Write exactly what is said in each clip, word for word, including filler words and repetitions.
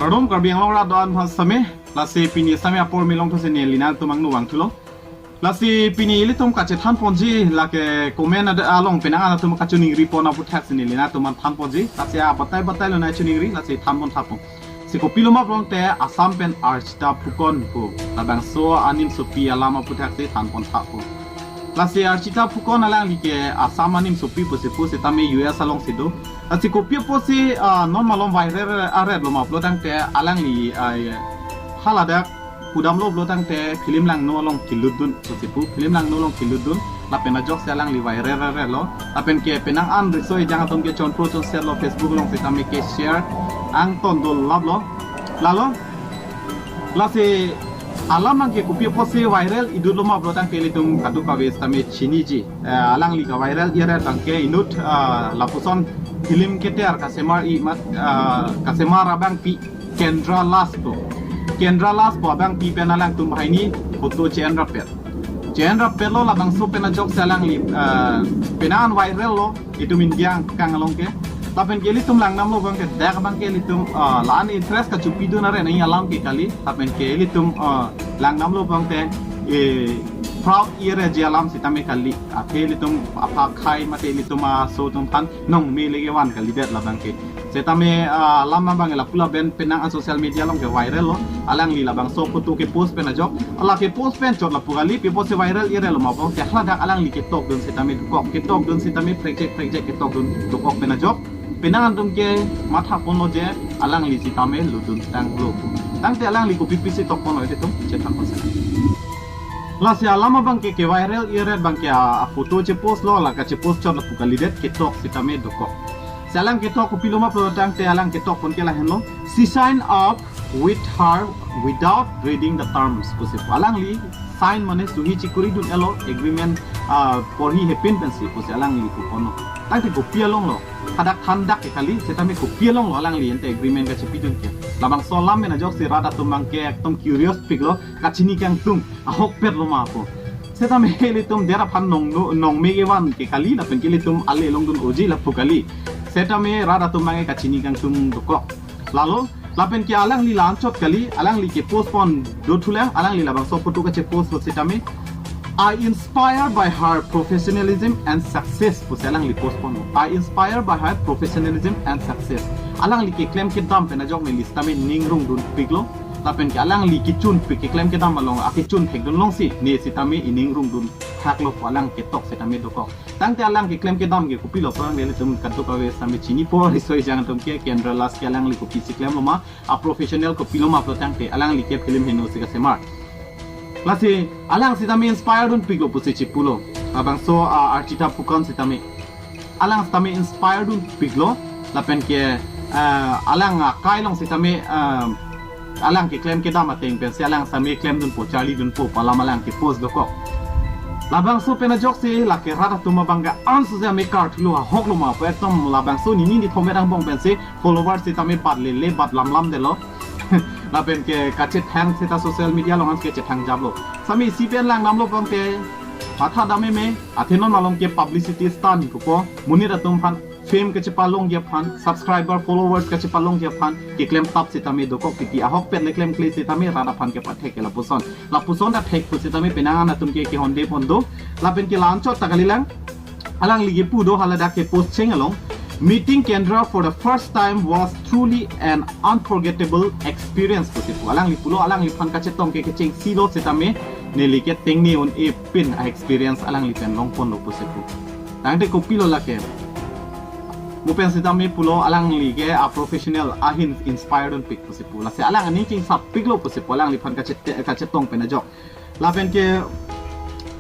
Kardom Karbi Anglong rat do-an aphan sitame, lasi pini sitame apor milong those neli nangtum angno vangthulo. Lasi pini ilitum kachethan ponji lake comment ad-, along penang anatum kachiningri pon aputhaksi neli nangtum aphan than ponji. Lasi abatai batai lo nangchiningri, lasi than pon thapon. Si kopilo ma pulote Assam pen Archita Phukan pu labangso animsopi alam aputhaksi than pon thapon. Lasi Archita Phukan alangli ke Assam animsopi pusi pu sitame U S alongsi do. Lasi kopi apotsi, ah, non malom viral aret lo ma pulo tangte alangli, ah, haladak pudamlo pulo tangte film langno along kelutdun pusi pu, film langno along kelutdun. Lapen ajoksi alangli viral aret lo. Lapen ke penang an riso ejang atum ke chonpro chonset lo, Facebook along sitame ke share angton dolo lap lo. Lalo, lasi alam abang ke kopi apotsi viral idut lo ma pulo tangte ilitum kadokave sitame chiniji. Eh, alangli ka viral aret abang ke inut, ah, lapuson film keter kasemar-i mat, ah, kasemar abangpi Kendra Las pu. Kendra Las pu abangpi pen alangtum banghini photo che-en rappet. Che-en rappet lo, labangso pen ajoksi alangli, ah, penang an viral lo itum India angkang along ke. Lapen ke ilitum langdamlo abang ke dak abang ke ilitum, ah, la-an interest kachopidun aret nangji alam ke kali. Lapen ke ilitum, ah, langdamlo abang ke, eh, proud areji alam sitame kali. Athe ilitum apha akhei mate ilitum aso atum aphan nongme le kevan kalidet labang ke. Sitame, ah, alam abang ke lapu lapen penang an social media along ke viral lo. Alangli labangso photo kepost pen ajok. Ala kepost pen chot lapu kali, pi apotsi viral aret lo ma pulote haladak alangli ketokdun sitame dokok. Ketokdun sitame prekjek prekjek ketokdun dokok pen ajok. Penang atum ke matha ponlo je alangli sitame lutdun tanglo. Tangte alangli kopi apotsi tok ponlo ilitum chethan ponsi. Lasi alam abang ke, ke viral aret abang ke a, a photo chepost lo, la kachepost chot lapu kalidet, ketok sitame dokok. Si alang ketok kopilo ma pulo tangte alang ketok pon ke lahenlo. She signed up with her without reading the terms pusi pu. Alangli sign mane suhi chikuri dun-et lo agreement, ah, porhi hepin pensi pusi alangli pu ponlo. Tangte kopi along lo? Hadak thandak ke kali, sitame kopi along lo alangli ante agreement kachepidun ke? Labangso alam pen ajoksi rat atum abang ke ekdom curious piklo, kachini kangtung ahokpet lo ma pu. Sitame ilitum der aphan nong, nongme kevan ke kali, lapen ke ilitum ale longdun oji lapu kali. Sitame rat atum abang ke kachini kangtung dokok. Lalo, lapen ke alangli la-an chot kali, alangli kepost pon dothulang, alangli labangso photo kachepost lo sitame, "I inspired by her professionalism and success," pusi alangli post ponlo. "I inspired by her professionalism and success." Alangli keklem kedam pen ajok neli sitame ning rungdun piklo. Lapen ke alangli kechun pik, keklem kedam along akechun thekdun longsi ne sitame ining rungdun thaklo pu alang ketok sitame dokok. Tangte alang keklem kedam ke kopilo pu alang ilitum kadokave sitame chinipo, riso ejang atum ke Kendra Las ke alangli kopisi klemlo ma, a professional kopilo ma pulo tangte alangli ke film heno si kasemar. Lasi alang sitame inspire dun piklo pusi chipulo. Labangso, ah, Archita Phukan sitame, alang sitame inspire dun piklo. Lapen ke, ah, alang akai along sitame, ah, alang keklem kedam ateng pensi alang sitame klemdunpo, charlidunpo pu alam alang kepost dokok. Labangso pen ajoksi lake rat atum abang ke ansu sitame karthulo, ahoklo ma pu, ekdom labangso nini nithom et angbong pensi followers sitame bat lele, bat lamlam detlo. Lapen ke kachethang seta social media along anke chethang japlo. Sitame isi pen langdamlo abang ke matha dam meme, athe non malom ke publicity stunt pupo. Monit atum aphan fame kachepalongji aphan, subscriber, followers kachepalongji aphan keklem tap sitame dokok tiki, ahokpet le klemkle sitame rat aphan kepathek ke lapuson. Lapuson ta thek pu sitame penang an atum ke kehonde pon do. Lapen ke la-an chot ta kalilang. Alangli kepu do haladak kepost cheng along, "Meeting Kendra for the first time was truly an unforgettable experience," pusi pu. Alangli pulo, alangliphan kachetong ke kechengsi lo sitame neli ke tengne un-e pin a-experience alangli pen long ponlo pusi pu. Tangte kopilo lake? Mo pen sitame pulo alangli ke a professional ahin inspire dun pik pusi pu. Lasi alang aning chingsap piklo pusi pu alangliphan kachet-, kachetong pen ajok. Lapen ke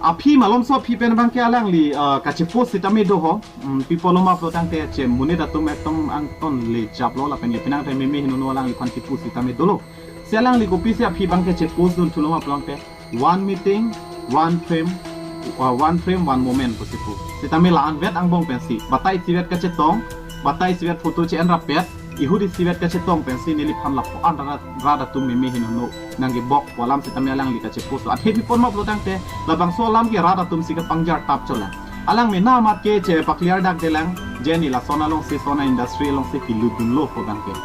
aphi malomso aphi pen abang ke alangli, ah, kachepost sitame do ho. Hmm, pi apotlo ma pulo tangte che monit atum ekdom angton le japlo, lapen ke penang time meme henono alangliphan kepu sitame dolo. Si alangli kopisi aphi abang ke chepost dunthulo ma pulo tangte, "One meeting, one frame, uh, one frame, one moment," pusi pu. Sitame la-anvet angbong pensi, batai isivet kachetong, batai isivet photo che-en rappet, ihut isivet kachetong pensi neliphan lapu-an rat, rat atum meme henono nangkebok pu alam sitame alangli kachepost. Athe pi apot ma pulo tangte labangso alam ke rat atum si kepangjar tap cholang. Alang mena amat ke chepakliar dak detlang, je ne lason alongsi, son a-industry alongsi kelutdunlo pu abang ke.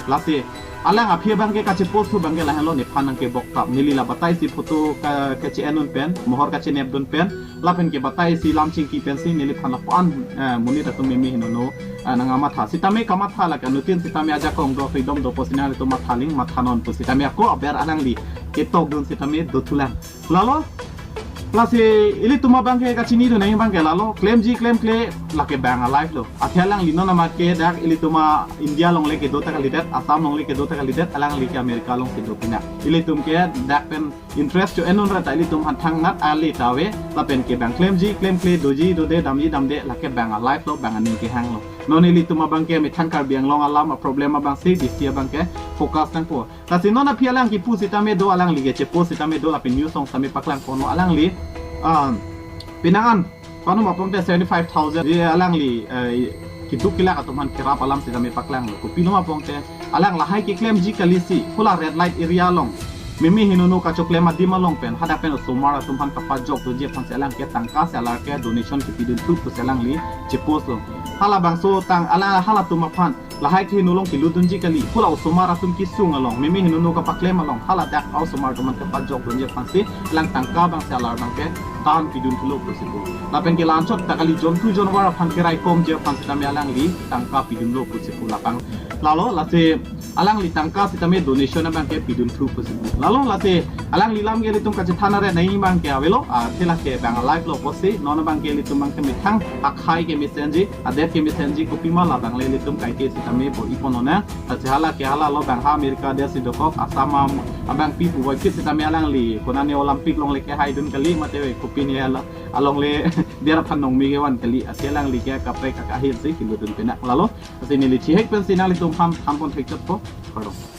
Lasi Alang aphi abangke kachepost thu abangke lahenlo, nephan nangkebok tap. Neli la batai si photo ka, kache-en dun pen, mohor kachenep dun pen, lapen ke batai si lam chingki pensi neliphan lapu-an, eh, monit atum meme henono, eh, nangkamatha. Sitame kamatha lake anuttin sitame ajakong do, freedom do pusi nanglitum matha ling, matha non pu sitame ako aber alangli ketok dun sitame dothulang. Lalo, lasi ilitum abangke kachini dun nangji abangke lalo, klemji klemkle lake bang a-life lo. Athe alangli non amat ke dak ilitum a-India along le kedo ta kalidet, Assam along le kedo ta kalidet, alangli ke America along kedo pina. Ilitum ke dak pen interest cho-en dun ra ta ilitum aphan thangnat ale ta ave, lapen ke bang klemji klemkle, doji dode, damji damde, lake bang a-life lo, bang aning kehang lo. Non ilitum abangke methang Karbi Anglong alam a-problem abang si D C abangke focus nangpo. Lasi non aphi alang kipu sitame do, alangli kechepost sitame do, lapen news along sitame paklang ponlo alangli. Ah, penang an, pano ma pongte seventy-five thousand, je alangli, eh, keduk kelak atum aphan kerap alam sitame paklang lo. Kopilo ma pongte, alang lahai keklemji kali si, hula red light area along meme henono kachoklem adim along pen, hadak pen osomar atum aphan kapajok doji aphan si alang ke tangka si alar ke donation kepi dun thu pusi alangli chepost lo. Halabangso tang, ala halatum aphan lahai ke heno along kelut dunji kali, hula osomar atum kesung along, meme henono kapaklem along, hala dak osomar atum aphan kapajok dunji aphan si, alang tangka abang si alar abangke tan pidun thulo pusi pu. Lapen ke la-anchot ta kali, jontu jonwar aphan keraikomji aphan sitame alangli tangka pidunlo pusi pu lapang. Lalo, lasi alangli tangka sitame donation abangke pidun thu pusi pu. Lalo, lasi alangli lam ke ilitum kachethan are nangji abangke avelo, ah, athe lake bang a-life lo pusi, non abangke ilitum abangke methang akhai kemesenji, adet kemesenji, kopima labang le ilitum kaike sitame bor-i pon nang. Lasi hala ke hala lo, bang ha America adet si dokok, Assam am, abang pi puvoiphit sitame alangli konane Olympic along le kehai dun kali, mate kopine hala along le biar aphan nongmi kevan kali, athe alangli ke kaprek akahil si kelut dun pina. Lalo, lasi neli chihek pensi nanglitum aphan than pon thekchotpo, kardom.